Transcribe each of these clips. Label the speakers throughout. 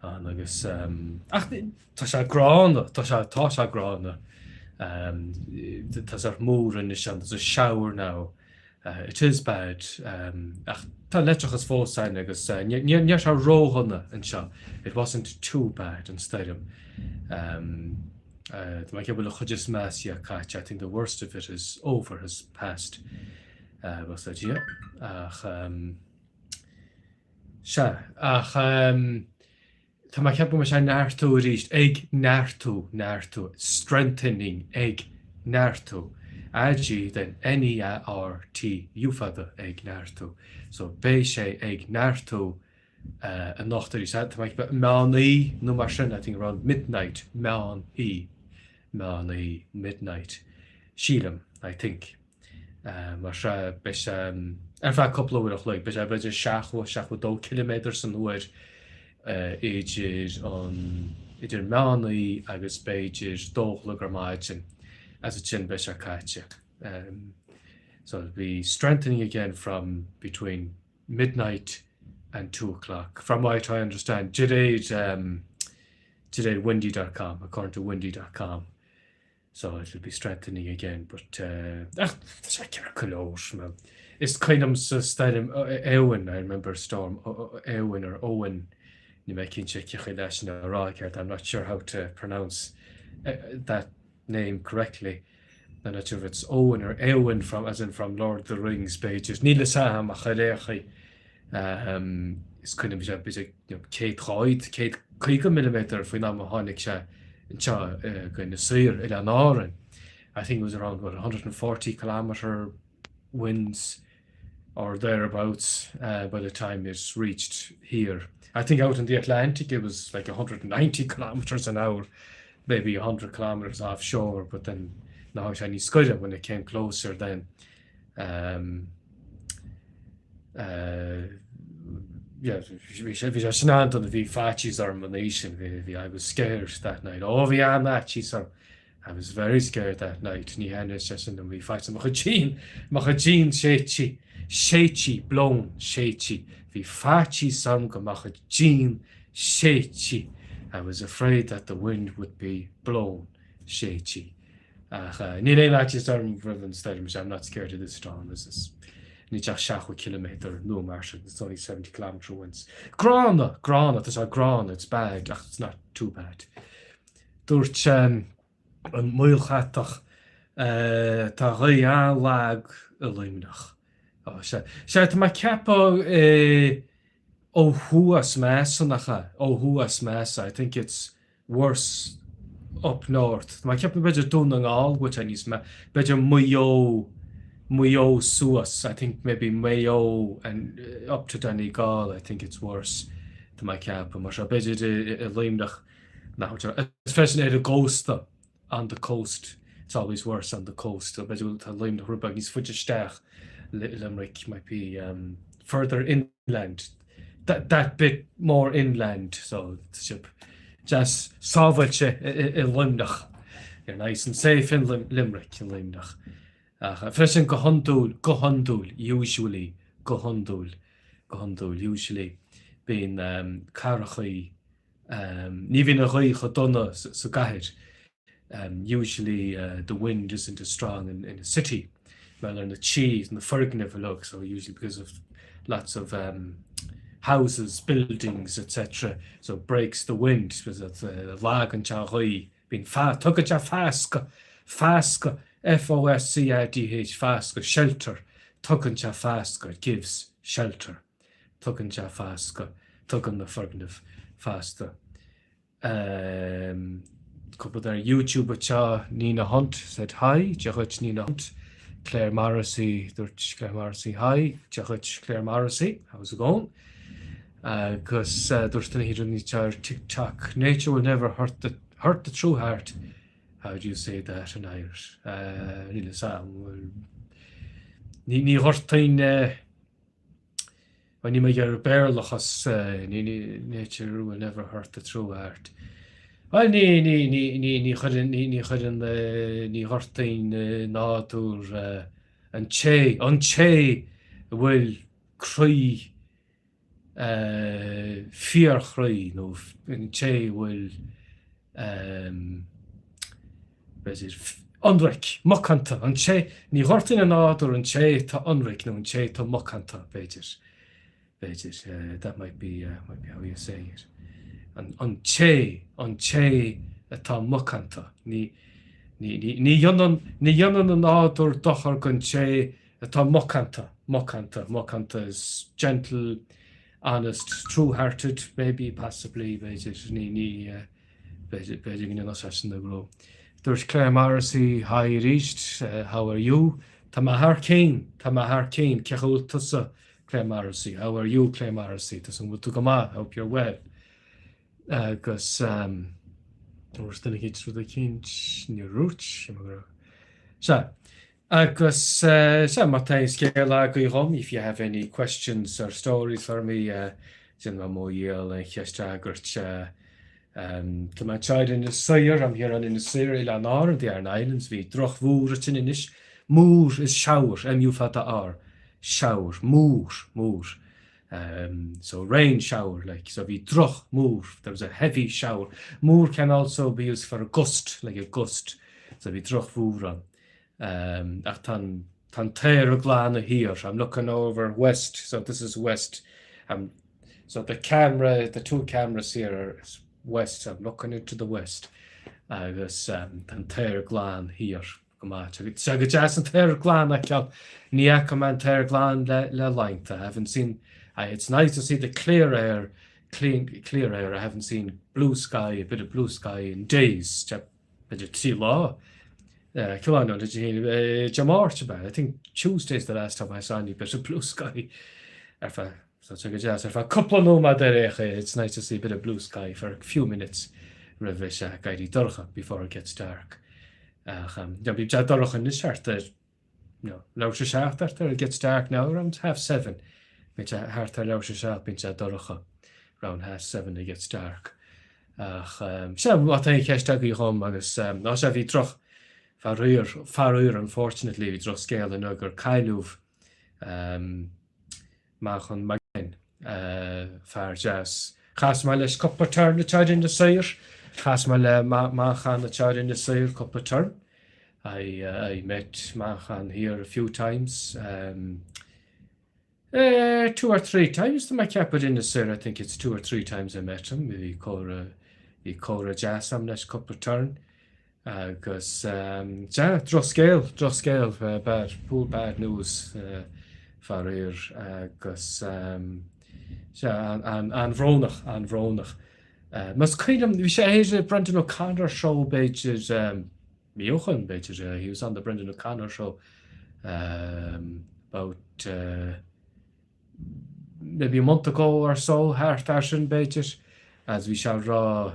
Speaker 1: Ann agus ach tá sé gránna, tá sé tá sé gránna. Tá sé múr anois ann, there's a shower now. It is bad ach tá leictreachas fós ann agus ní raibh sé ródhona anseo. It wasn't too bad an stoirm. Tá mé ag ceapadh go bhfuil an chuid is measa dhe caite, I think the worst of it is over, has passed. Buíochas le Dia. Ach sea, ach tá mé ag ceapadh go mbeidh sé ag neartú arís, ag neartú, neartú, strengthening, ag neartú. AG then N-E-A-R-T U fada, ag neartú. So beidh sé ag neartú anocht arís. Tá mé ag ceapadh meán oíche nó mar sin, I think around midnight, meán oíche, meán oíche, midnight. Sílim, I think. Mar sea, beidh sé ar feadh cúpla uair a chloig, beidh sé b'fhéidir 70, 72 ciliméadar san uair idir an, idir meán oíche agus b'fhéidir dó a chlog ar maidin, as sin beidh sé caite. So it'll be strengthening again from between midnight and 2 o'clock. From what I understand, de réir, de réir windy dot com, according to windy dot com. So it'll be strengthening again but ach tá sé ceart go leor. Is cuimhin liomsa stoirm Éowyn, I remember storm Éowyn or Owen, níl mé cinnte cén chaoi leis sin a rá i gceart, I'm not sure how to pronounce that name correctly. I'm not sure if it's Owen or Éowyn from, as in from Lord of the Rings b'fhéidir. Níl fhios a'm ach ar aon chaoi. Is cuimhin liom b'fhéidir 100 200, 150 milliméadar faoin am a tháinig sé anseo go Inis Oírr, Oileáin Árann. I think it was around what, 140 kilometre winds or thereabouts by the time it reached here. I think out in the Atlantic it was like 190 kilometres an hour, maybe 100 kilometres offshore, but then now sé níos gaire when it came closer then. Yeah, bhí sé bhí sé sin an-dona, bhí faitíos orm an oíche sin, bhí bhí I was scared that night. Ó bhí an-fhaitíos orm. I was very scared that night. Ní thaitneodh sé sin liom, bhí faitíos mo chuid jean, mo chuid jean séidte, séidte, blown, séidte. Bhí faitíos orm go mbeadh mo chuid jean séidte. I was afraid that the wind would be blown, séidte. Ach níl aon fhaitíos orm roimh an stoirm seo, I'm not scared of this storm, is is níl sé ach 70 ciliméadar nó mar sin, it's only 70 kilometre winds. Gránna! Gránna! Tá sé gránna, it's bad, ach it's not too bad. Dúirt an Maolchatach, tá an ghaoth an-lag i Luimneach. Ó, sea, sea, tá mé ag ceapadh ó thuaidh is measa nach ea? Ó thuaidh is measa, I think it's worse up north. Tá mé ag ceapadh b'fhéidir Dún na nGall go bhfuil sé níos mea, b'fhéidir Maigh Eo, Maigh Eo suas, I think maybe Mayo and up to Donegal, I think it's worse, tá mé ag ceapadh. Mar seo, b'fhéidir i Luimneach nach bhfuil sé, is freisin ar an gcósta, on the coast, it's always worse on the coast, so b'fhéidir go bhfuil tá Luimneach rud beag níos faide isteach, Limerick might be further inland. that, that bit more inland, so tá sibh deas sábháilte i Luimneach. You're nice and safe in Limerick, i Luimneach. Ach freisin go hiondúil, go hiondúil, usually, go hiondúil, go hiondúil, usually, bíonn um, cathrachaí, um, ní bhíonn an ghaoth chomh dona sa, sa gcathair. Usually the wind isn't as strong in in a city mar ar na tithe, na foirgnimh uilig, so usually because of lots of houses, buildings etc. So it breaks the wind because lagann sé an ghaoth, bíonn fa, tugann sé fascadh, fascadh, F-O-S-C-A-D-H, fascadh, shelter, tugann sé fascadh, it gives shelter, tugann sé fascadh, tugann na foirgnimh fascadh. Cúpla ar YouTube anseo, Nina Hunt said hi, Dia dhuit Nina Hunt. Claire Morrissey, dúirt Claire Morrissey hi, Dia dhuit Claire Morrissey, how's it going? Agus dúirt duine éigin ar TikTok, nature will never hurt the, hurt the true heart, how do you say that in Irish? Níl fhios a'm, ní, ní ghortaíonn Bhuel, níl mé ag iarraidh Béarlachas, ní, ní, nature will never hurt the true heart. Bhuel, ní, ní, ní, ní, ní chuireann, ní, ní chuireann, ní ghortaíonn nádúr an té, an té a bhfuil croí. Fíorchroí nó an té a bhfuil b'fhéidir ionraic, macánta, an té, ní ghortaíonn an nádúr an té atá ionraic nó an té atá macánta, b'fhéidir, b'fhéidir, that might be, might be how you say it. An, an té, an té atá macánta, ní, ní, ní, ní dhéanann, ní dhéanann an nádúr dochar don té atá macánta, macánta, macánta is gentle, honest, true-hearted, maybe, possibly, b'fhéidir, ní, ní, b'fhéidir, b'fhéidir go ndéanfadh sé sin a ghnó. Dúirt Claire Morrissey, Hi arís, how are you? Tá mé thar cinn, tá mé thar cinn, cén chaoi a bhfuil tusa, Claire Morrissey? How are you, Claire Morrissey? Tá súil agam go bhfuil tú go maith, I hope you're well. Agus dúirt duine eicínt rud eicínt, níor dhúirt, sea. Agus sea, má tá aon scéal agaibh dhom, if you have any questions or stories for me, déanfaidh mé mo dhícheall an cheist a fhreagairt. Tá mé anseo ar Inis Oírr, I'm here on Inis Oírr, Oileán Árann, the Aran Islands, bhí drochmhúr ansin anois, múr is shower, M-U fada R, shower, múr, múr. So rain shower, like, so bhí drochmhúr, there was a heavy shower. Múr can also be used for a gust, like a gust, so bhí drochmhúr ann. Ach tá an, tá an t-aer ag glanadh thiar, I'm looking over west, so this is west, I'm, so the camera, the two cameras here are west, I'm looking into the west, agus tá an t-aer glan thiar go maith. Tá sé go deas an t-aer glan a fheiceáil. Ní fhaca mé an t-aer glan le, le laethanta. I haven't seen, I, it's nice to see the clear air, clean, clear air, I haven't seen blue sky, a bit of blue sky in days. B'fhéidir 3 lá. Cén lá inniu? Dé Máirt ab ea? I think Tuesday is the last time I saw any bit of blue sky. Ar feadh, so tá sé go deas, ar feadh cúpla nóiméad ar aon chaoi, it's nice to see a bit of blue sky for a few minutes roimh sé ag éirí dorcha, before it gets dark. Ach, bíonn sé dorcha anois thart ar No, leathuair tar éis a 7 thart ar, it gets dark now around half seven. Bíonn sé thart ar leathuair tar éis a 7 bíonn sé dorcha. Round half seven it gets dark. Ach sea, má tá aon cheist agaibh dhom agus ná sea, bhí droch, faraor, faraor unfortunately, bhí drochscéal inniu gur cailleadh Manchán Magan, fear deas. Chas mé leis cúpla turn anseo ar Inis Oírr. Chas mé le Manchán anseo ar Inis Oírr cúpla turn. I, I met Manchán here a few times. Um, eh, two or three times tá mé ag ceapadh ar Inis Oírr. I think it's two or three times I met him. Bhí comhrá, bhí comhrá deas a'm leis cúpla turn. Agus sea, drochscéal, drochscéal, bad, poor bad news, faraor, agus sea, an-bhrónach, an-bhrónach. Más cuimhin liom, bhí sé ar Brendan O'Connor show b'fhéidir, mí ó shoin b'fhéidir, he was on the Brendan O'Connor show about maybe a month ago or so, thart ar sin b'fhéidir, agus bhí sé ag rá,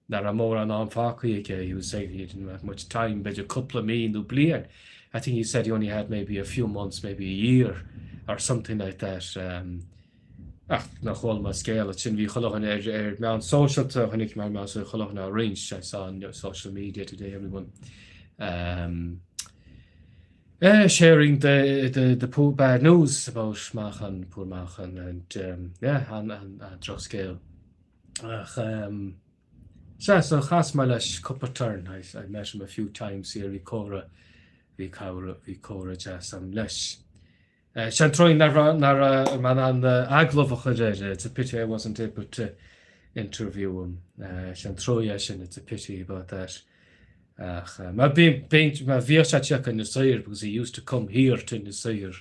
Speaker 1: nach raibh mórán am fágtha aige, he was saying he didn't have much time, b'fhéidir cúpla mí nó bliain, I think he said he only had maybe a few months, maybe a year or something like that. Ach nuair a chuala mé scéal ansin, bhí chuile dhuine ar ar meán sóisialta, chonaic mé ar meán sóisialta chuile dhuine á roinnt, I saw on social media today everyone um, eh, sharing the, the, the poor bad news about Manchán, poor Manchán and um, yeah, an, an, an drochscéal. Ach sea, so chas mé leis cúpla turn, I I met him a few times here, bhí comhrá, bhí comhrá, bhí comhrá deas a'm leis. Sé an truaigh nach raibh, nach raibh mé in ann agallamh a chur air, it's a pity I wasn't able to interview him. Sé an truaigh é sin, it's a pity about that. Ach mar bíonn, bíonn, mar bhíodh sé ag tíocht go Inis Oírr because he used to come here to Inis Oírr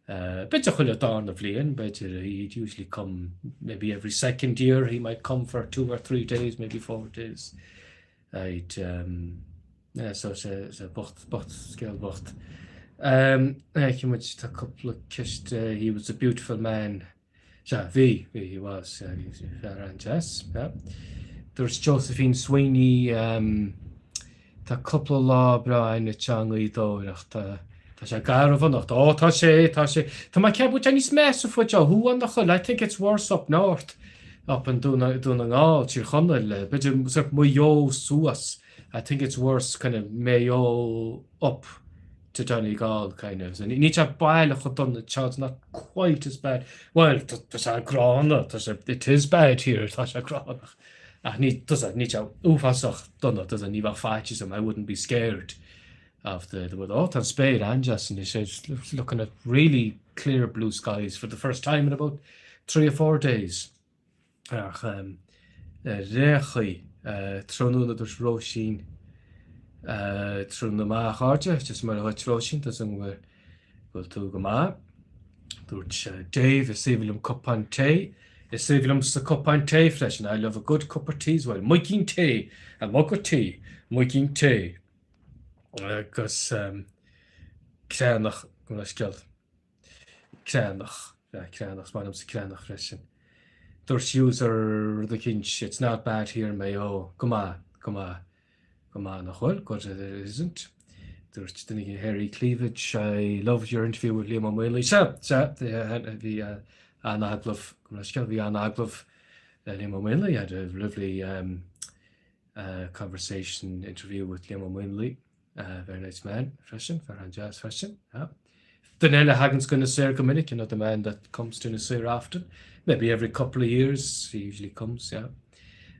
Speaker 1: B'fhéidir chuile darna bhliain, b'fhéidir, he'd usually come maybe every second year, he might come for two or three days, maybe four days. I'd, um, yeah, so sé, sé bocht, bocht, scéal bocht. Um, feicfidh muid, tá cúpla ceist, he was a beautiful man. Sea, bhí, bhí, he was, yeah, he was fear an-deas, yeah. Dúirt Josephine Sweeney, tá cúpla lá breá againn anseo i nGaoth Dobhair ach tá, tá sé garbh anocht. Ó, tá sé, tá sé. Tá mé ag ceapadh go bhfuil sé níos measa faoi seo thuaidh nach bhfuil? I think it's worse up north, up in Dún, Dún na nGall, Tír Chonaill, b'fhéidir sort Maigh Eo suas. I think it's worse kind of Mayo up. to Donegal kind of. Níl sé baileach chomh dona anseo, it's not quite as bad. Bhuel, tá sé gránna, tá sé, it is bad here, tá sé gránna. Ach ní, tá sé, níl sé uafásach dona, tá sé, ní bheadh faitíos orm, I wouldn't be scared of the, the weather. Oh, tá an spéir an-deas anois, it's looking at really clear blue skies for the first time in about three or four days. Ach ar aon chaoi, tráthnóna dúirt Róisín, Tráthnóna maith a chairde, Dia is Muire dhuit Róisín, tá súil agam go bhfuil tú go maith. Dúirt Dave, is aoibhinn liom cupán tae. Is aoibhinn liomsa cupán tae freisin, I love a good cup of tea as well. Muigín tae, a mug of tea, muigín tae. Agus creathnach, gabh mo leithscéal. Creathnach, yeah, creathnach, is maith liomsa creathnach freisin. Dúirt user rud eicínt, it's not bad here in Mayo, go maith, go maith, go maith nach bhfuil, good it isn't. Dúirt duine éigin Harry Cleavage, I loved your interview with Liam Ó Maonlaí. Sea, sea, bhí an-agallamh, gabh mo leithscéal, bhí an-agallamh le Liam Ó Maonlaí, had a lovely um, uh, conversation interview with Liam Ó Maonlaí. Very nice man freisin, fear an-deas freisin. Yeah. Duine eile a thaganns go Inis Oírr go minic, another man that comes to Inis Oírr often, maybe every couple of years he usually comes, yeah.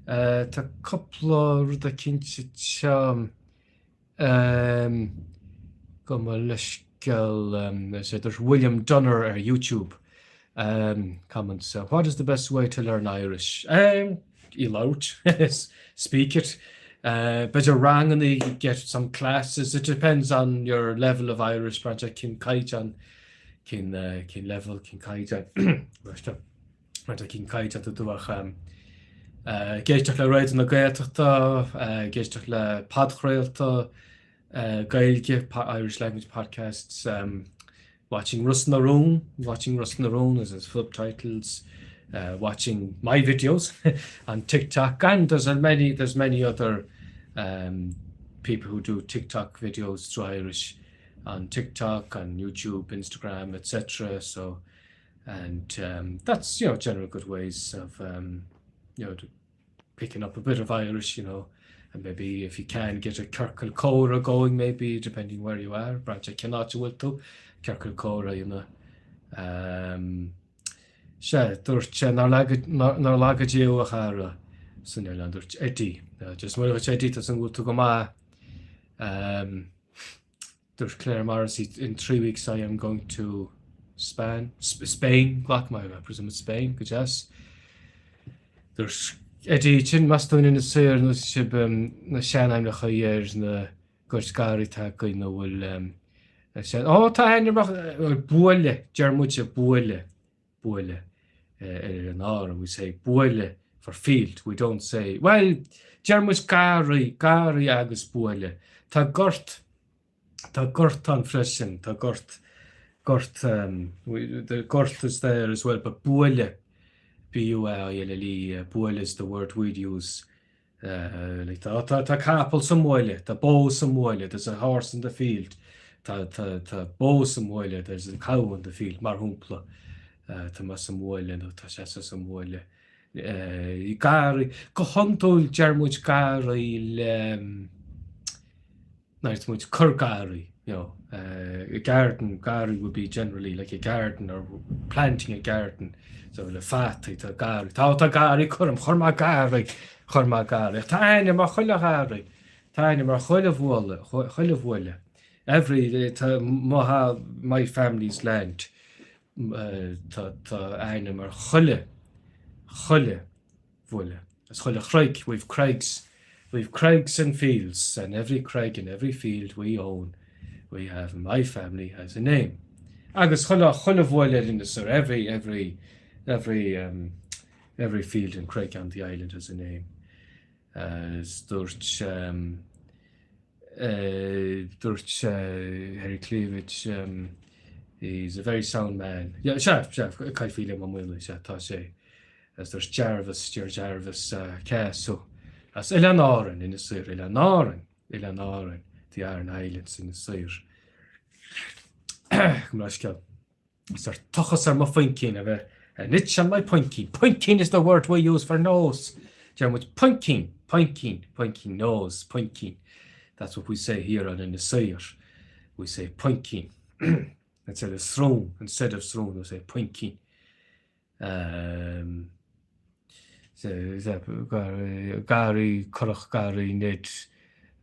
Speaker 1: Uh, tá cúpla rud eicínt anseo um, gabh mo leithscéal um, is dúirt William Dunner ar YouTube um, comments, uh, what is the best way to learn Irish? Um, í labhairt, speak it. Uh, b'fhéidir ranganna, get some classes, it depends on your level of Irish, braitheann sé cén caighdeán, cén, uh, cén level, cén caighdeán, braitheann sé cén caighdeán tá tú ach um, uh, ag éisteacht le Raidió na Gaeltachta, uh, ag éisteacht le podchraolta, uh, Gaeilge, Irish language podcasts, um, watching Ros na Rún, watching Ros na Rún as subtitles, uh, watching my videos on TikTok, and there's a many there's many other um, people who do TikTok videos through Irish on TikTok, on YouTube, Instagram, etc. So, and um, that's you know general good ways of um, you know picking up a bit of Irish, you know, and maybe if you can get a ciorcal comhrá going maybe, depending where you are, braitheann sé cén áit a bhfuil tú, ciorcal comhrá, you know. Um, sea, dúirt sé nár laga Dia thú a chara san oileán, dúirt Eddie. Dia is Muire dhuit Eddie, tá súil agam go bhfuil tú go maith. Um, Dúirt Claire Morrissey, in three weeks I am going to Spain, Spain, glac mé, I presume it's Spain, go deas. Dúirt Eddie, sin meas tú in Inis Oírr nó sibh na seanainmneacha ar na goirt garraí atá againn nó bhfuil sean, ó tá ainmneacha, buaile, deir muide buaile, buaile ar an Árainn, we say buaile for field, we don't say, well, deir muid garraí, garraí agus buaile. Tá gort, tá gort ann freisin, tá gort, gort, um, the gort is there as well, but buaile, B-U-A-I-L-L-E, buaile is the word we'd use. Tá tá capall sa mbuaile, tá bó sa mbuaile, there's a horse in the field, tá tá tá bó sa mbuaile, there's a cow in the field, mar shampla. Tá mé sa mbuaile nó tá sé sa mbuaile. Garraí, go hiondúil deir muid garraí le Nuair atá muid ag cur garraí, you know, a garden, garraí would be generally like a garden or planting a garden, so le fataí, tá garraí, tá tá garraí curtha agam, chuir mé garraí, chuir mé garraí, tá ainm ar chuile gharraí, tá ainm ar chuile bhuaile, chuile bhuaile, every, tá mo, my family's land, tá tá ainm ar chuile, chuile bhuaile. Is chuile chreig, we've crags, we've crags and fields, and every crag and every field we own, we have, my family has a name. Agus chuile, chuile bhuaile ar Inis Oírr, every, every, every, um, every field and crag on the island has a name. Is dúirt, um, dúirt Harry Cleavage, um, he's a very sound man. Yeah, sea, sea, caithfidh Liam Ó Maonlaí, sea, tá sé. Is dúirt Jarvis, deir Jarvis, Cé as thú? As Oileáin Árann, Inis Oírr, Oileáin Árann, Oileáin Árann, the Aran Islands, Inis Oírr. Gabh mo leithscéal. Is ar tochas ar mo phuincín a bheith an itch on my puincín. Puincín is the word we use for nose. Deir muid puincín, puincín, puincín, nose, puincín. That's what we say here on Inis Oírr. We say puimcín instead of srón, instead of srón we say puimcín. Um, Garraí, curach garraí Ned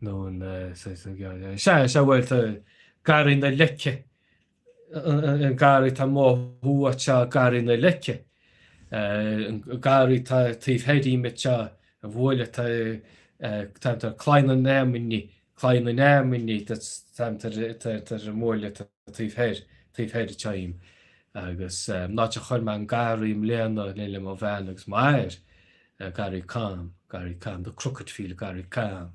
Speaker 1: nó an sea, sea, bhuel tá garraí na leice an garraí atá amuigh thuaidh seo garraí na leice, an garraí atá taobh thoir dhíom anseo, an bhuaile atá tá tá Claí na nFeamainní, Claí na nFeamainní tá tá ar an mbuaile atá taobh thoir, taobh thoir anseo dhíom. Agus an áit a chuir mé an garraí i mbliana le le mo bhean agus m'athair, garraí cam, garraí cam, the crooked field, garraí cam,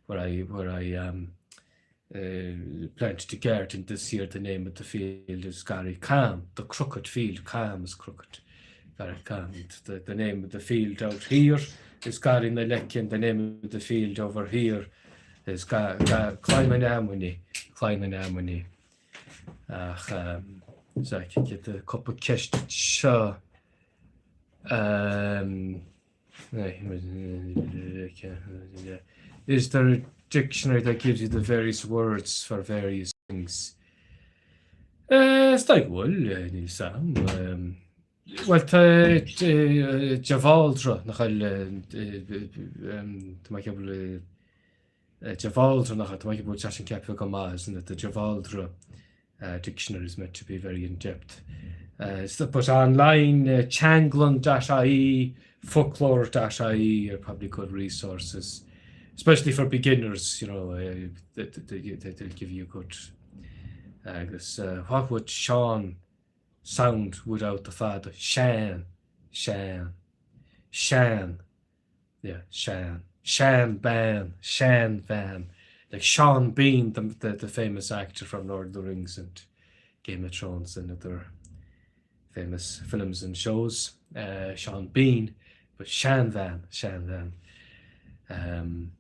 Speaker 1: where I, where I um, planted a garden this year, the name of the field is Garraí Cam, the crooked field, cam is crooked, Garraí Cam, the, the name of the field out here is Garraí na Leice and the name of the field over here is Ga, Ga, Claí na nFeamainní, Claí na nFeamainní. Ach, um, cúpla ceist seo. Um, Is there a dictionary that gives you the various words for various things? Is dóigh go bhfuil, níl 's a'm. Bhuel, tá de Bhaldraithe, nach bhfuil, tá mé ag ceapadh de Bhaldraithe, nach bhfuil, tá mé ag ceapadh go bhfuil sé sin ceaptha go maith, isn't it, the de Bhaldraithe dictionary is meant to be very in-depth. But online, teanglann.ie, foclóir.ie are probably good resources, especially for beginners, you know, they, they, they'll give you good. Agus what would Sean sound without the fada? Sean, Sean, Sean. Yeah, Sean. Sean bean, Sean bhean. Like Sean Bean, the, the, the famous actor from Lord of the Rings and Game of Thrones and other famous films and shows. Uh, Sean Bean, but Sean bhean, Sean bhean. Um,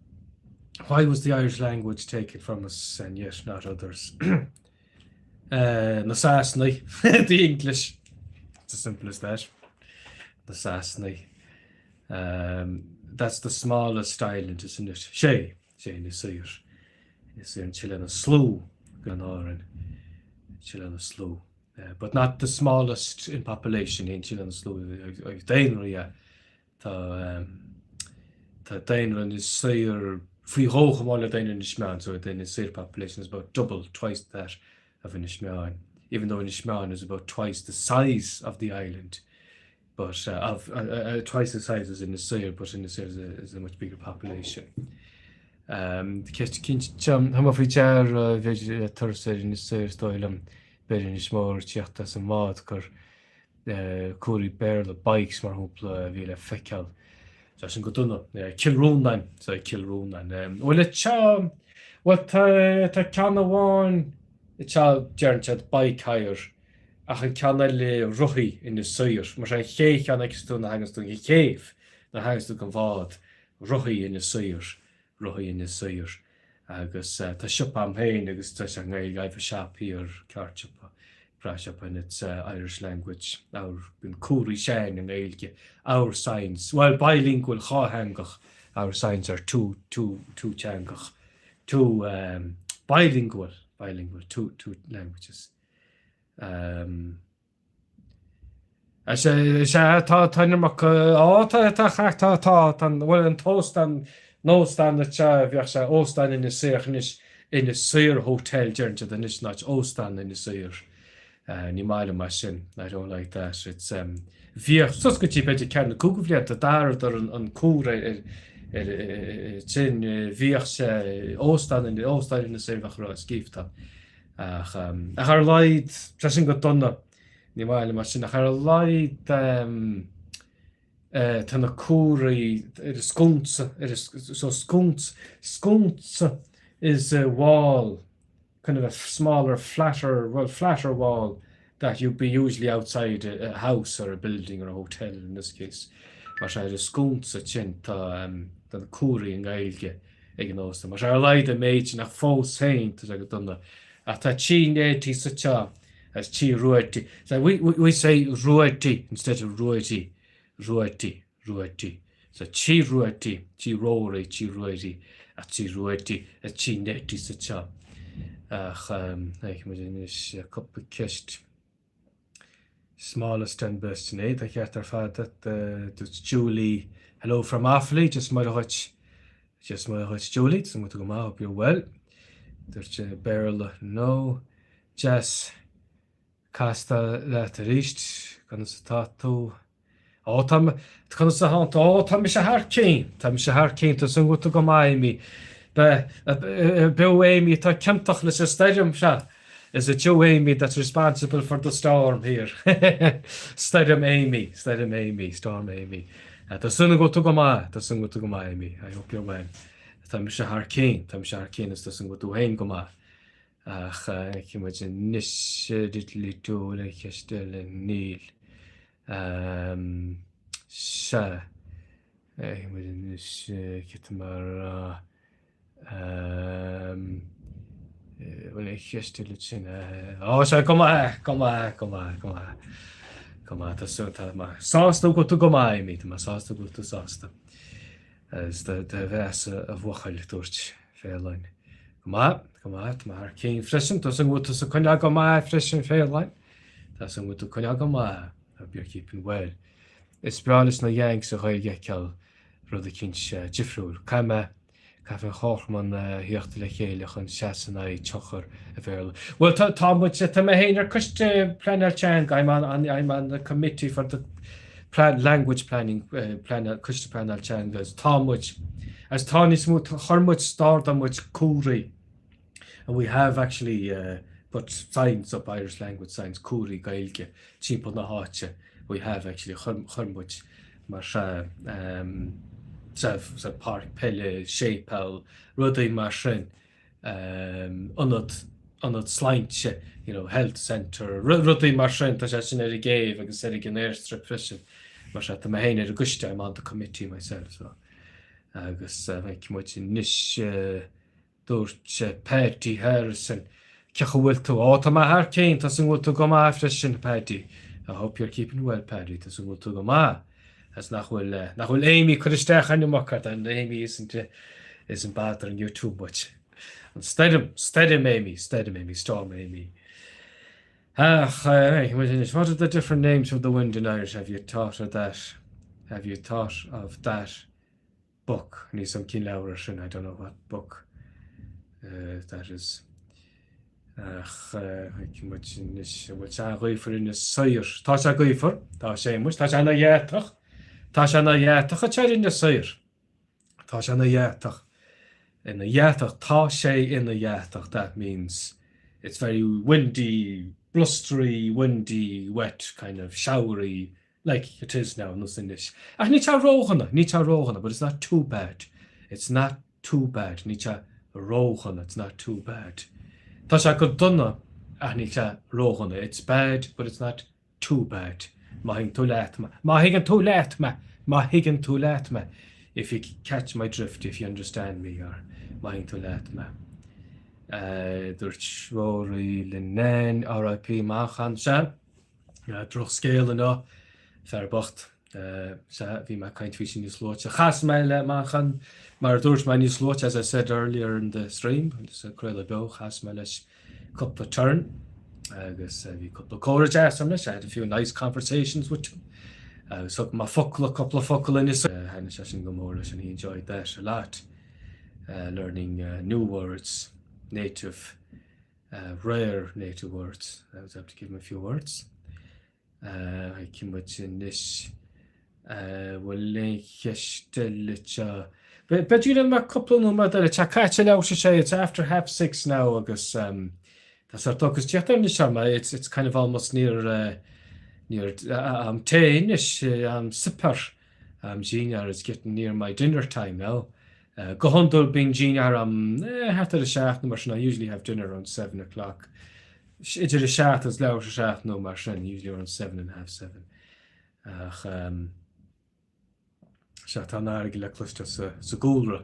Speaker 1: why was the Irish language taken from us and yet not others? uh, na Sasanaigh, the English. It's as simple as that. Na Sasanaigh. Um, that's the smallest island, isn't it? Sé, sé Inis Oírr. Inis Oírr an t-oileán is lú in Árainn. T-oileán is lú. Uh, but not the smallest in population, an t-oileán is lú i daonra, yeah. Tá, um, tá daonra Inis Oírr faoi dhó chomh mór le daonra Inis Meáin, so the Inis Oírr population is about double, twice that of Inis Meáin, even though Inis Meáin is about twice the size of the island. but of twice the size as Inis Oírr, but Inis Oírr is a, is a much bigger population. Um, ceist cinnte, tá mé faoi deara b'fhéidir le turas ar Inis Oírr is dóigh liom b'fhéidir Inis Mór tíocht as an mbád gur comharthaí Béarla bikes mar shampla a bhí le feiceáil. Tá sin go dona. Cill Rónáin, so Cill Rónáin. Bhuel tá, bhuel tá, tá ceann amháin tá deireann siad bike hire Ach an ceann eile rothaí Inis Oírr. Mar sin an chéad cheann a fheiceas tú nuair a thaganns tú an chéibh, nuair a thaganns tú den bhád, rothaí Inis Oírr, rothaí Inis Oírr. Agus tá siopa a'm féin agus tá sé i nGaeilge, I've a shop here, ceart siopa, breá siopa and it's Irish language, our, bíonn comharthaí s'againn i nGaeilge, our signs, well bilingual, dhátheangach, our signs are two, two, two teangach, two um, bilingual, bilingual, two, two languages. Sea, tá, tá an iomarca, á, tá, tá, tá, tá, tá, tá, bhuel, an t-óstán, an óstán anseo, bheadh sé Óstán Inis Oírr ach anois Inis Oírr Hotel deireann siad anois in áit Óstán Inis Oírr. Ní maith liom é sin, I don't like that, it's, bhíodh, suas go dtí b'fhéidir ceathair nó cúig bhlianta, d'athraíodar an, an comhartha ar, ar, ar, sin, bhíodh sé Óstán, Óstán Inis Oírr bheadh a rá scríofa. Ach ach ar a laghad, tá sin go dona, ní maith liom é sin, ach ar a laghad tá na comharthaí ar an sconsa, ar an, so sconsa, sconsa is a wall, kind of a smaller, flatter, well, flatter wall that you'd be usually outside a, a house or a building or a hotel in this case. Mar sin ar an sconsa sin tá, tá na comharthaí i nGaeilge. ag an óstán. Mar sin ar a laghad an méid sin ach fós féin tá sé go dona. Ach tá Tigh Neidí sa teach as Tigh Ruaidí. So we, we, we say Ruaidí instead of Ruaidí. Ruaidí, Ruaidí. So Tigh Ruaidí, Tigh Rory, Tigh Ruaidí, ach Tigh Ruaidí, a Tigh Neidí sa teach. Ach feicfidh muid anois cúpla ceist. Smallest and best inné, tá ceart ar fad agat, dúirt Julie. Hello from Offaly, Dia 's Muire dhuit. Dia 's Muire dhuit Julie, tá tú go maith, hope you're well. Dúirt Béarla, no. Deas castáil leat arís, conas atá tú? Ó, tá, conas atá tú? Ó, tá mise thar cionn, tá mise thar cionn, tá súil agam go bhfuil tú go maith, Amy. B'é Amy atá ciontach leis an stoirm seo. Is it you, Amy, that's responsible for the storm here? Stoirm Amy, Stoirm Amy, Storm Amy. Tá súil agam go bhfuil tú go maith, tá súil agam go bhfuil tú go maith, Amy. I hope you're well. Tá mise thar cionn, tá mise thar cionn is tá súil agam go bhfuil tú féin go maith. Ach feicfidh muid anois le ceist eile, níl. Sea, feicfidh muid anois cad tá mé a rá. Bhfuil aon cheist eile sin? Ó, sea, go maith, go maith, go maith, go maith. Go maith, tá súil, tá mé sásta go bhfuil tú go maith, Amy, tá mé sásta go bhfuil tú sásta. Is do bheatha a bhuachaill, dúirt Féileáin. Go maith, go maith, tá mé thar cionn freisin, tá súil agam go bhfuil tusa ag coinneáil go maith freisin, Féileáin. Tá súil agam go bhfuil tú ag coinneáil go maith, hope you're keeping well. Is breá leis na Yanks an Ghaeilge a fheiceáil, rud eicínt difriúil. Caithfidh mé Caithfidh an comharchumann a thíocht le chéile chun seasamh in aghaidh tionchar an Bhéarla. Bhuel, tá, tá muid, tá mé féin ar coiste pleanáil teanga, I'm on, I'm on the committee for the plan, language planning, plan, coiste pleanáil teanga, agus tá muid, agus tá níos mó, chuir muid, d'ardaigh muid comharthaí, and we have actually uh, put signs up, Irish language signs, comharthaí Gaeilge, timpeall na háite. We have actually, chuir, chuir muid mar sea, um, sa, sa páirc peile, séipéal, rudaí mar sin, um, ionad, ionad sláinte, you know, health centre, rudaí mar sin, tá sé sin ar an gcéibh agus ar an airstrip freisin. Mar sea, tá mé féin ar an gcoiste, I'm on the committee myself, so. Agus uh, feicfidh muid anois uh, Dúirt Paddy Harrison, Cén chaoi a bhfuil tú? Ó, tá mé thar cionn, tá súil agam go bhfuil tú go maith freisin, Paddy. I hope you're keeping well, Paddy, tá súil agam go bhfuil tú go maith. As nach bhfuil, nach bhfuil Amy ag cur isteach an iomarca, that Amy isn't, isn't bothering you too much. An stoirm, stoirm Amy, stoirm Amy, storm Amy. Ach, what are the different names for the wind in Irish? Have you thought of that? Have you thought of that? book, níl a fhios agam cén leabhar é sin, I don't know what book that is. Ach feicfidh muid anois, an bhfuil sé an-ghaofar ar Inis Oírr? Tá sé gaofar, tá sé muis, tá sé ina dheatach, tá sé ina dheatach atá ar Inis Oírr. Tá sé ina dheatach, ina dheatach, tá sé ina dheatach, that means it's very windy, blustery, windy, wet, kind of showery, like it is now, nós anois. Ach níl sé ródhona, níl sé ródhona, but it's not too bad. It's not too bad, níl sé ródhona, it's not too bad. Tá sé go dona ach níl sé ródhona, it's bad but it's not too bad. Má thuigeann tú leat mé, má thuigeann tú leat mé, má thuigeann tú leat mé, if you catch my drift, if you understand me, or má thuigeann tú leat mé. Dúirt Rory Linnane, RIP, Manchán, sea. Drochscéal inniu, fear bocht. Sea, bhí mé ag caint faoi sin níos luaite. Chas mé le Manchán, mar a dúirt mé níos luaite, as I said earlier in the stream, sa craoladh beo, chas mé leis cúpla turn agus bhí cúpla comhrá deas agam leis, I had a few nice conversations with him. Agus thug mé focla, cúpla focal Inis. Thaitnigh sé sin go mór leis and he enjoyed that a lot, learning new words, native rare native words. I was able to give him a few words. Feicfidh muid anois bhfuil aon cheist eile anseo. B'fhéidir go mbeidh cúpla nóiméad eile. Tá caite leathuair tar éis a sé, it's after half six now agus tá sórt ocras ag tíocht anois orm. It's, it's kind of almost near, near am tae anois, am suipéir, am dinnéar, it's getting near my dinner time now. Go hiondúil bíonn dinnéar a'm thart ar a seacht nó mar sin, I usually have dinner around seven o'clock. Idir a seacht agus leathuair tar éis a seacht nó mar sin, usually around seven and half seven. Ach sea, tá an fharraige le cloisteáil sa, sa gcúlra,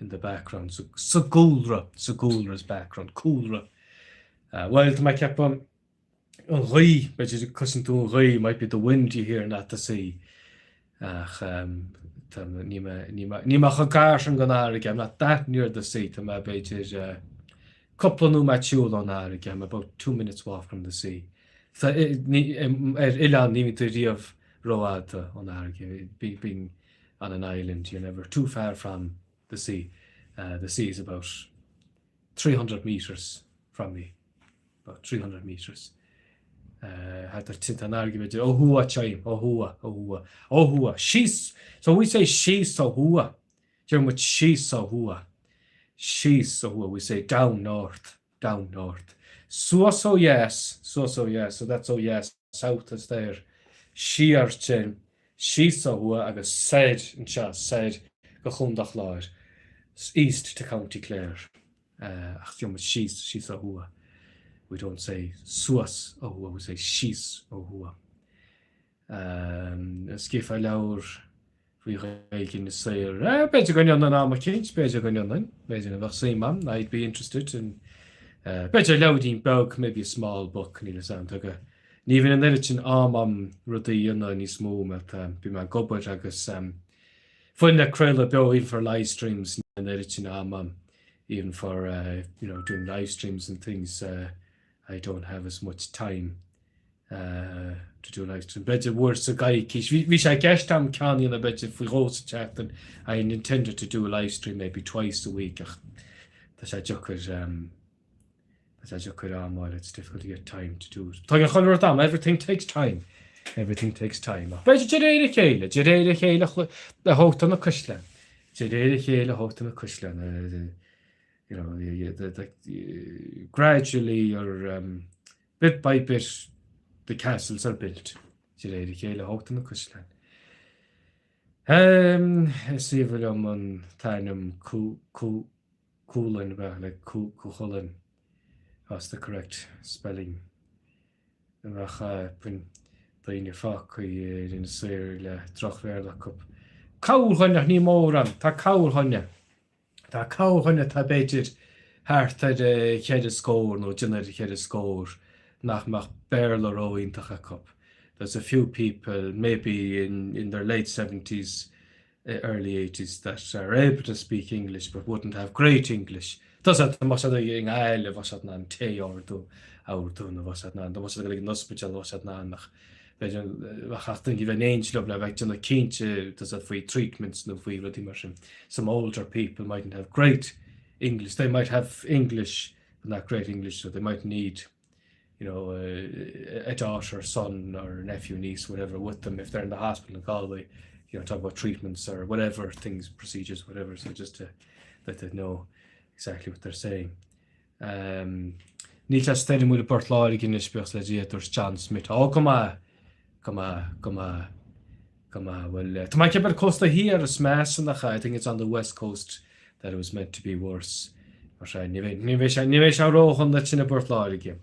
Speaker 1: in the background, sa, sa gcúlra, sa gcúlra is background, cúlra. Bhuel, tá mé ag ceapadh an ghaoth, b'fhéidir cloiseann tú an ghaoth, might be the wind you hear not the sea. Ach tá ní mé ní mé ní mé chomh gar sin don fharraige, I'm not that near the sea, tá mé b'fhéidir. Cúpla nóiméad siúil ón fharraige, I'm about 2 minutes walk from the sea. Ar oileán ní bhíonn tú riamh rófhada ón fharraige, being on an island you're never too far from the sea. The sea is about 300 metres from me, about 300 metres. Thart ar tá an fharraige b'fhéidir ó thuaidh tseim, ó thuaidh, ó thuaidh, ó thuaidh, síos, so we say síos ó thuaidh, deir muid síos ó thuaidh, síos ó thuaidh, we say down north, down north. Suas ó dheas, suas ó dheas, so that's ó dheas, south is there, siar sin, síos ó thuaidh agus soir anseo, soir go Chontae an Chláir, east to County Clare. Ach deir muid síos, síos ó thuaidh. We don't say suas ó thuaidh, we say síos ó thuaidh. Scríobhfá leabhar faoi Ghaeilge Inis Oírr. B'fhéidir go ndéanfainn am eicínt, b'fhéidir go ndéanfainn, b'fhéidir go mbeadh suim a'm, I'd be interested in, b'fhéidir leabhairín beag, maybe a small book, níl 'fhios a'm, tá go, ní bhíonn an oiread sin am a'm rudaí a dhéanamh níos mó mar tá, bím ag obair agus fiú le craoladh beo, even for live streams, níl an oiread sin am a'm, even for, you know, doing live streams and things, I don't have as much time. to do live stream. B'fhéidir uair sa gcoicís. Bhí sé i gceist a'm ceann a dhéanamh b'fhéidir faoi dhó sa tseachtain. I intended to do a live stream maybe twice a week ach tá sé deacair tá sé deacair am a fháil. It's difficult to get time to do it. Tógann chuile rud am. Everything takes time. Everything takes time. Ach b'fhéidir de réir a chéile, de réir a chéile a thógtar na caisleáin. De réir a chéile a thógtar na caisleáin. You know, the, the, gradually or um, Bit by bit the castles are built. De réir a chéile a thógtar na caisleáin. Is aoibhinn liom an t-ainm Cúlainn, ab ea? Like Cú Chulainn. That's the correct spelling. An mbeadh daoine fágtha ar Inis Oírr le droch-Bhéarla acu? Corrdhuine, ach ní mórán. Tá corrdhuine. Tá corrdhuine atá b'fhéidir thart ar a cheithre scór nó ag déanamh ar a cheithre scór nach mbeadh Béarla ró-iontach acu. There's a few people maybe in in their late seventies, early eighties that are able to speak English but wouldn't have great English. Tá siad dá mbeadh siad i nGaillimh bheadh siad in ann tae a ordú a ordú nó bheadh siad in ann dá mbeadh siad ag dul ag an ospidéal bheadh siad in ann ach B'fhéidir bheadh duine a bheith in éindí leo le bheith ag déanamh cinnte tá a fhios agat faoi treatments nó faoi rudaí mar sin. Some older people mightn't have great English, they might have English but not great English so they might need you know, a, a daughter, son or nephew, niece, whatever with them if they're in the hospital in Galway, you know, talk about treatments or whatever things, procedures, whatever, so just to let them know exactly what they're saying. Níl sé stoirmiúil i bPort Láirge anois, buíochas le Dia, dúirt John Smith. Ó, go maith, go maith, go maith, go maith. Bhuel, tá mé ag ceapadh ar cósta thiar is measa nach ea? I think it's on the west coast that it was meant to be worse. Mar sea, ní bheidh, ní bheidh sé, ní bheidh sé ródhona ansin i bPort Láirge.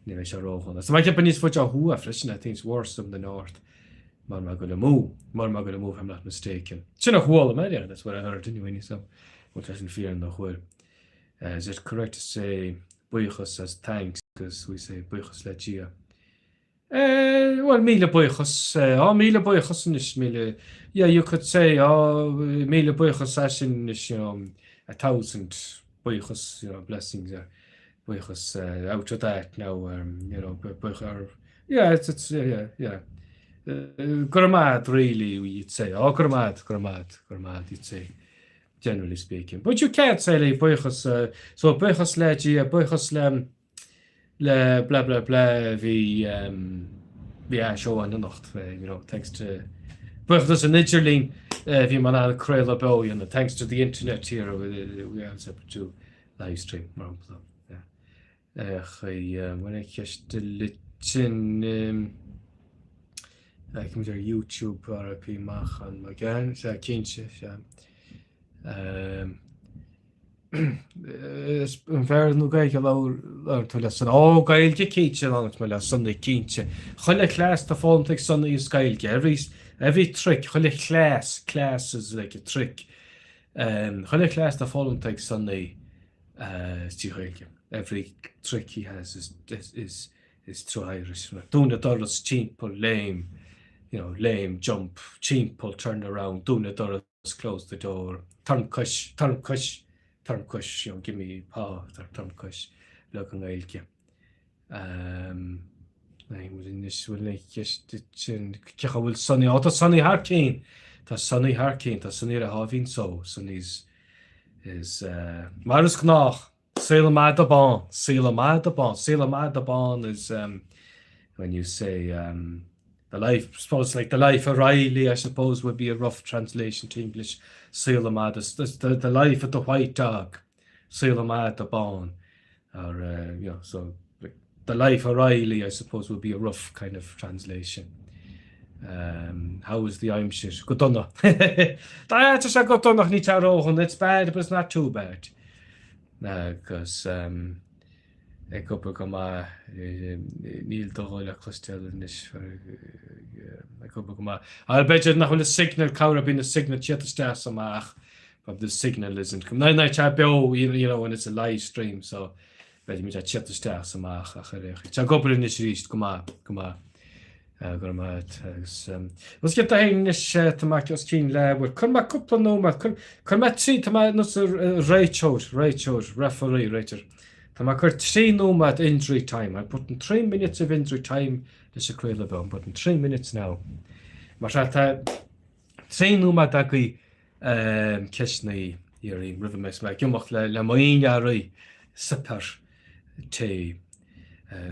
Speaker 1: Ní bheidh sé ródhona. Tá mé ag ceapadh níos faide ó thuaidh freisin, I think it's worse up in the north. Mura mbeidh ag dul amú, mura mbeidh ag dul amú if I'm not mistaken. Sin a chuala mé, yeah, that's what I heard anyway, so bhfuil sé sin fíor nó nach bhfuil. Is it correct to say buíochas as thanks because we say buíochas le Dia? Eh, bhuel, míle buíochas. Á, míle buíochas anois, míle, yeah, you could say, á, míle buíochas as sin anois, you know, a thousand buíochas, you know, blessings, yeah, buíochas, uh, out of that now, um, you know, buíochas, or, yeah, it's, it's, yeah, yeah, yeah. Uh, go raibh maith, really, you'd say, oh, go raibh maith, go raibh maith, go raibh maith, you'd say. generally speaking. But you can't say like buíochas, so buíochas le Dia, buíochas le le blah blah blah bhí bhí seó ann anocht, you know, thanks to buíochas an idirlín bhí mé in ann craoladh beo a dhéanamh, thanks to the internet here we was able to live stream mar shampla. Bhfuil aon cheist eile sin Feicimid ar YouTube RIP Manchán Magan, sea cinnte, sea. An Béarla nó Gaeilge a labhair tú le Sonny? Ó, Gaeilge cinnte a labhair mé le Sonny, cinnte. Chuile chleas atá foghlamtha ag Sonny is Gaeilge. Every, every trick, chuile chleas, cleas is like a trick. Chuile chleas atá foghlamtha ag Sonny is trí Ghaeilge. Every trick he has is, is, is, is through Irish. Dún an doras, timpeall, léim, you know, léim, jump, timpeall, turn around, dún an doras, close the door, tarraing cois, tarraing cois, Tabhair dom cois, you know, give me paw, tabhair dom cois, uilig i nGaeilge. Anois bhfuil aon cheist sin, cén chaoi a bhfuil Sonny, ó tá Sonny thar cinn, tá Sonny thar cinn, tá Sonny ar a sháimhín só, Sonny's is uh, mar is gnách, saol an mhadadh bán, saol an mhadadh bán, saol an mhadadh bán is um, when you say um, the life, suppose like the life of Riley, I suppose would be a rough translation to English, saol an mhadadh, the, the life of the white dog. Saol an mhadadh bán or uh, you know, so like, the life of Riley, I suppose, would be a rough kind of translation. Um, how is the aimsir? Go dona. Tá sé go dona ní tá ródhona, it's bad, but it's not too bad. Agus um, ag obair go maith, níl do ghuth le cloisteáil anois ag obair go maith. Ach b'fhéidir nach bhfuil an signal cabhair bíonn an signal tíocht isteach is amach but the signal isn't come. Ná tá beo you know when it's a live stream so b'fhéidir muid tíocht isteach is amach ach ar aon chaoi. Tá ag obair anois arís go maith go maith. Go raibh maith agus Os cionn féin anois tá mé os cionn leathuair. Cuir mé cúpla nóiméad, cuir cuir mé trí tá mé ar nós réiteoir, réiteoir, referee, réiteoir. Tá mé ag cur 3 nóiméad injury time. I'm putting 3 minutes of injury time leis an craoladh beo. I'm putting 3 minutes now. Mar sea tá 3 nóiméad agaibh ceisteanna a iarraidh roimhe mé is mé ag imeacht le le m'oigheann suipéar tae.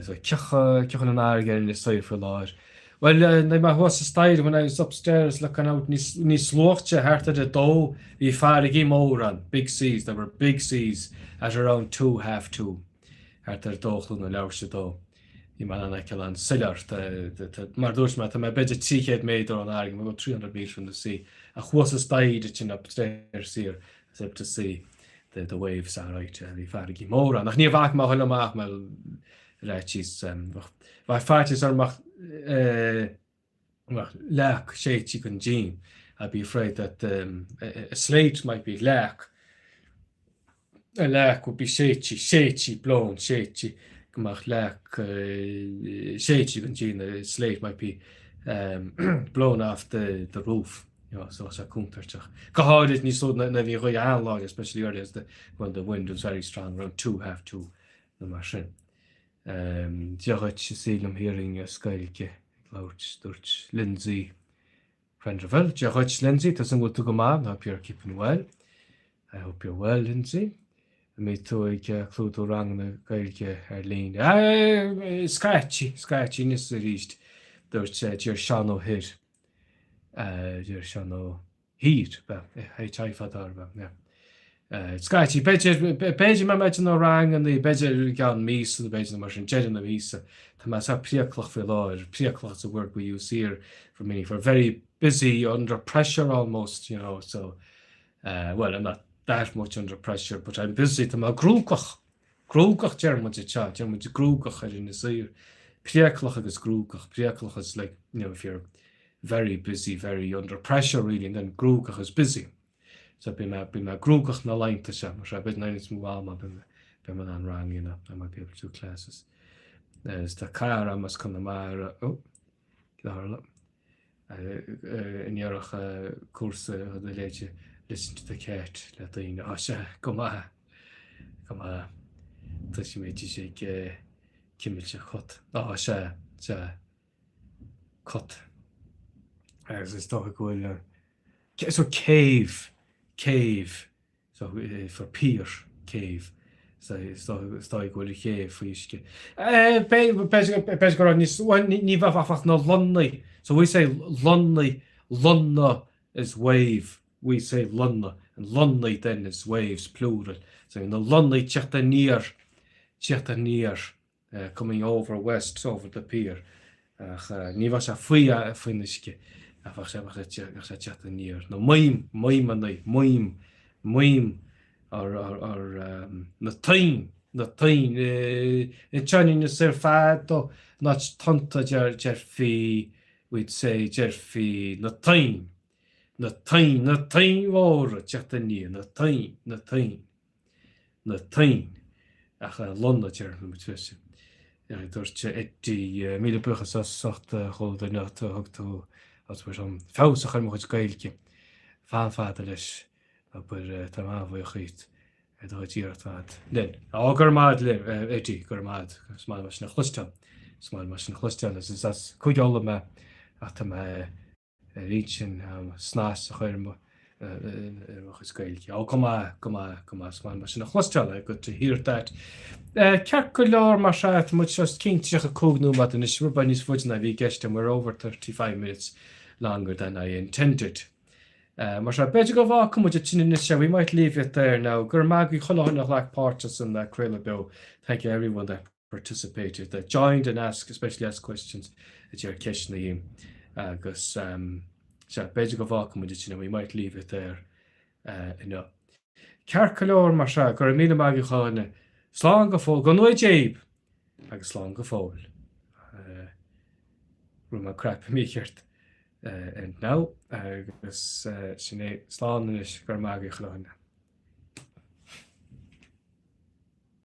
Speaker 1: So cén chaoi a bhfuil an fharraige ar Inis Oírr faoi láthair. Bhuel, nuair mé thuas sa staighre, when I was upstairs looking out, níos, níos luaite, thart ar a dó, bhí farraigí mór ann, big seas, there were big seas at around two, half two, thart ar a dó a chlog nó leathuair tar éis a dó. Bhí mé in ann fheiceáil an soiléir, mar a dúirt mé, tá mé b'fhéidir 300 méadar ón fharraige, I'm about 300 metres from the sea, ach thuas sa staighre sin upstairs here, I was able to see the, the waves alright, bhí farraigí mór ann, ach ní bhfaca mé a thuilleadh amach mar fhaitíos, bheadh faitíos orm ach bheadh leac séidte den díon, I'd be afraid that um, a, a slate might be leac, a leac would be séidte, séidte, blown, séidte, go mbeadh leac uh, séidte den díon, a slate might be um, blown off the, the roof. You know, so sé contúirteach. Go háirid níos luaithe nuair a bhí an ghaoth an-láidir, especially early as the, when the wind was very strong, around two, half two, nó mar sin. Um, Dia dhuit, is aoibhinn liom hearing as Gaeilge ag labhairt, dúirt Lindsay Prendeville. Dia dhuit, Lindsay, tá súil agam go bhfuil tú go maith, I hope you're keeping well. I hope you're well, Lindsay. An mbeidh tú ag clúdú ranganna Gaeilge ar líne? Scaití, scaití anois arís, dúirt deir Seán Ó hIr. Deir Seán Ó hÍr, H-I fada air, yeah. Scaití, b'fhéidir, b'fhéidir má mbeidh na ranganna, b'fhéidir i gceann míosa nó b'fhéidir nó mar sin, deireadh na míosa. Tá mé sách priaclach faoi láthair, priaclach is a word we use here for meaning for very busy, under pressure almost, you know, so, uh, well, I'm not that much under pressure, but I'm busy, tá mé gnóthach, gnóthach deir muid anseo, deir muid gnóthach ar Inis Oírr, priaclach agus gnóthach, priaclach is like, you know, if you're very busy, very under pressure really, and then gnóthach is busy. So bíonn mé, bíonn mé gnóthach na laethanta seo, mar seo, b'fhéidir níos mó ama, beidh mé, beidh mé in ann rang a dhéanamh, I might be able to do classes. Is tá cara agam as Conamara, oh, cad a tharla? In iarraidh cúrsa a leithéid listen to the cat le daoine, á sea, go maith, go maith. Tá sé mé ag cimilt an chut. Á sea, sea. Cut. Agus is dócha go bhfuil an so cave, cave, so for pier, cave. So is dóigh go bhfuil an chéibh faoi uisce. B'fhéidir go raibh níos, bhuel ní bheadh ach na lonnaí. So we say lonnaí, lonna is wave, we say lonna, and lonnaí then is waves, plural. So na lonnaí teacht aniar, teacht aniar. coming over west over the pier ach ní bheadh sé faoi faoin uisce ach bheadh sé bheadh sé bheadh sé ag teacht aniar nó maidhm maidhmeanna maidhm maidhm or or or na toinn na toinn anseo in Inis Oírr fadó in áit tonnta deir deirfí we'd say deirfí na toinn na toinn na toinn mhóra teacht aniar na toinn na toinn. na toinn, ach lonna, déarfaidh muid freisin. Dúirt Eddie, míle buíochas as ucht a dhul duine a thug tú as bhur son feabhas a chur ar mo chuid Gaeilge. Fan fada leis, abair, táim an-bhuíoch dhíot. Ar do chuid iarracht fad linn. Á, go raibh maith agat, Eddie, go raibh maith agat. Is maith liom é sin a chloisteáil. Is maith liom é sin a chloisteáil. Is as Cúige Uladh mé ach tá mé ar intinn snas a chur ar mo chuid Gaeilge. Á, go maith, go maith, go maith. Is maith liom é sin a chloisteáil. Good to hear that. Ceart go leor mar sea, tá muid os cionn 35 nóiméad anois, rud beag níos faide ná a bhí i gceist agam. We're over 35 minutes longer than I intended. Mar sea, b'fhéidir go bhfágfaidh muid ansin anois é, we might leave it there now. Go raibh maith agaibh chuile dhuine a ghlac páirt san craoladh beo. Thank you everyone that participated, that joined and asked, especially asked questions, a d'iarr ceisteanna dhíom. Agus sea, b'fhéidir go bhfágfaidh muid ansin é, we might leave it there inniu. Ceart go leor mar sea, go raibh míle maith agaibh chuile dhuine. Slán go fóill, go ngnóthaí Dia daoibh agus slán go fóill. Rinne mé crap mícheart. And now, agus sin é, slán anois, go raibh maith agaibh chuile dhuine.